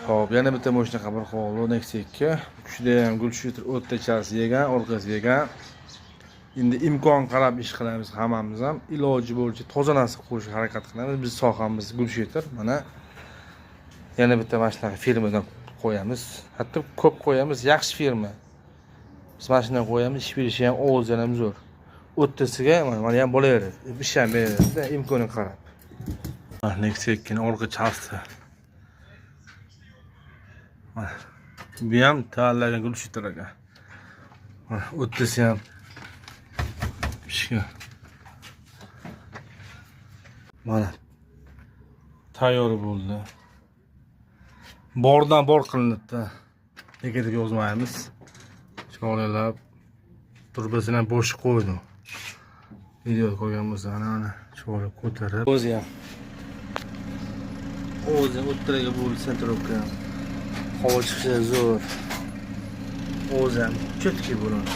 Xo'p, yana bitta mashina qabul qildi, Nexia 2. Kuchda ham глушитель o'rtachasi yegan, orqasi yegan. Endi imkon qarab ish qilamiz hammamiz ham. Iloji bo'yicha toza narsa qo'yishga harakat qilamiz. Biz sohamiz глушитель. Mana yana bitta mana shunaqa firmadan qo'yamiz. Hatto ko'p qo'yamiz, yaxshi firma. Biz mana shundan qo'yamiz, ish berishi ham, ovozi ham zo'r. O'ttasiga mana ham bo'laveradi. Ish ham beradi, imkoni qarab. Nexia 2 ni orqa chasti. Mana bu ham tanlagan глушитель ekan. Mana o'ttasi ham pishgan. Mana tayyor bo'ldi. Bordan bor qilinibdi. Nega deb yozmaymiz. Chiroylilab turbasini ham bo'sh qo'ydim. Video ko'rgan bo'lsa, ana chiroyli ko'tarib. O'zi ham. O'zi o'ttiraga bo'ldi центровка ham. Havo chiqishi zo'r. O'zi ham чёткий bo'ladi.